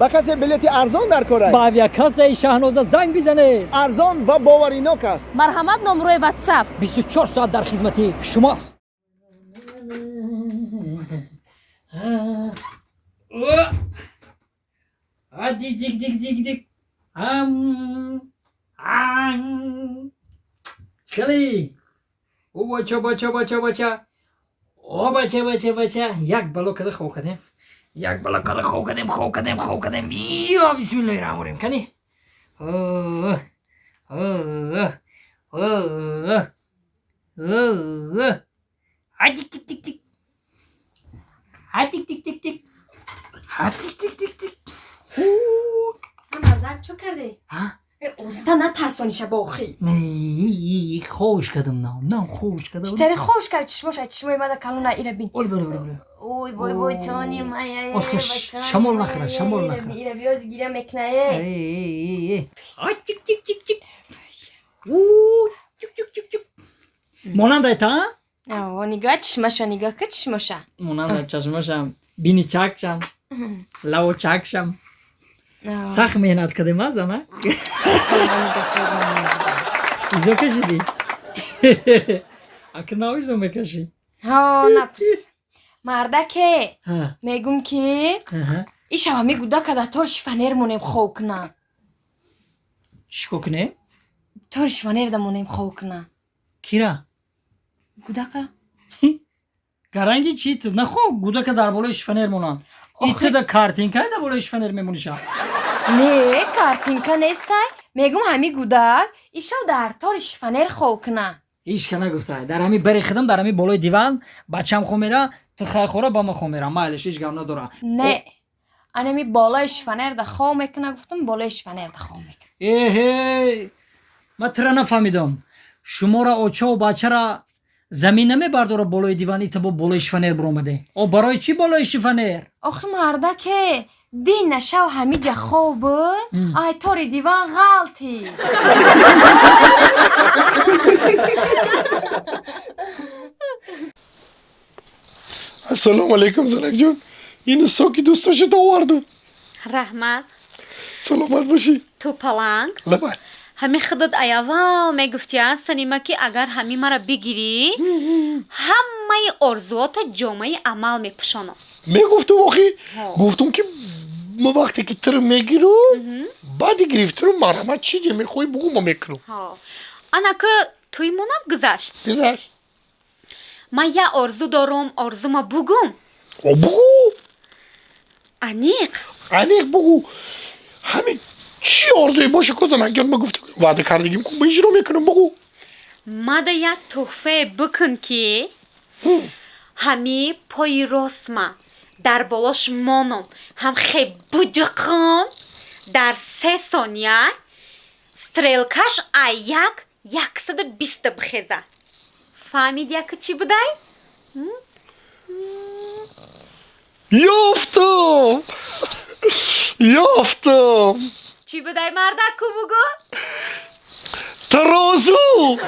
Ба касе билети арзон дар кор аст? Ба авиакассаи Шаҳноза занг бизанед. Арзон ва боваринок аст. Марҳамат, номрои WhatsApp. 24 соат дар хизмати шумост. Дик дик дик дик дик. Ам ан. Хеле. О бача бача бача бача. О бача бача бача. Як бало када хоб кардем. Як бало када хоб кардем, хоб кардем, хоб кардем. Ё бисмиллоҳир раҳмонир раҳим. Кани? О о о о. А тик тик тик тик. А тик тик тик тик. А тик тик тик тик. Мардак, чо кардӣ? Ҳа? Оста, натарсониша бохӣ. Не, ховш кардам, на, на, ховш кардам. Читари хош кард? Чишмоша, чишмои мада калона, ира бин. Оли, бале, бале, бале. Ой, вой, вой, чони мая. Оста, шамол нахӯра, шамол нахӯра. Ира биёз гира мекнае. Эй, эй, эй. А тик тик тик тик. У тик тик тик тик. Монандай та? О, нига чишмаша, нига ки чишмаша. Монандай чашмашам, бини чакшам, лаву чакшам. Сахт меҳнат кардем, а зана? Изо кашидӣ? Ака нав изо мекашӣ? Ҳо, напурс. Мардаке, мегум ки ишава мегуда када тор шифанер монем, хов куна. Чӣ кор кунем? Тори шифанер да монем, хов куна. Кира? Гудака. Гаранги чи ту? Нахо гудака дар болои шифанер монанд. Итуда картинка дар болои шифанер мемониша. Не, картинка нестай. Мегум, ҳами гудак ишав дар тори шифанер хов куна. Ҳеч ка нагуфта. Дар ҳами бари хидам, дар ҳами болои диван бачам хоб мера, ту хайхора ба ман хоб мера. Майлиш, ҳеч гап надора. Не, анами болои шифанер да хов мекуна гуфтам, болои шифанер да хов мекуна. Эҳе, ман тура нафаҳмидам. Шуморо очаву бачара замин намебардора болои диван, ита бо болои шифанер биромаде. О, барои чӣ болои шифанер? Охи, мардаке, дин нашав ҳамиҷа хов буд, ай тори диван ғалти. Ассалому алайкум, занакҷон. Ин соки дӯстдоштата овардум. Раҳмат. Саломат бошӣ. Ту паланг. Лабай. Ҳами худат аяввал мегуфтия, Санима, ки агар ҳами мара бигирӣ, ҳамаи орзуота ҷомаи амал мепӯшонам. Мегуфтум охи, гуфтум ки ма вақте ки туро мегирам, баъди гирифтанам марҳамат, чизе мехоҳӣ, бугӯ, ма мекунам. Анака тӯи монам гузашт. Гузашт. Ман як орзу дорум, орзума бугум? О, бугӯ. Аниқ? Аниқ бугӯ, ҳамин чӣ орзуе боша ку, занакҷон, ма гуфта ваъда кардагим ку, ма иҷро мекунам, бугӯ. Мада як тӯҳфае бикун, ки ҳами пои ростма дар болош монам, ҳам хе буҷиқам, дар 3 сония стрелкаш а як 120-та бихеза. Фаҳмид, яка чӣ будай? Ёфтам, ёфтам. Чӣ будай, мардаку, бугӯ. Тарозу.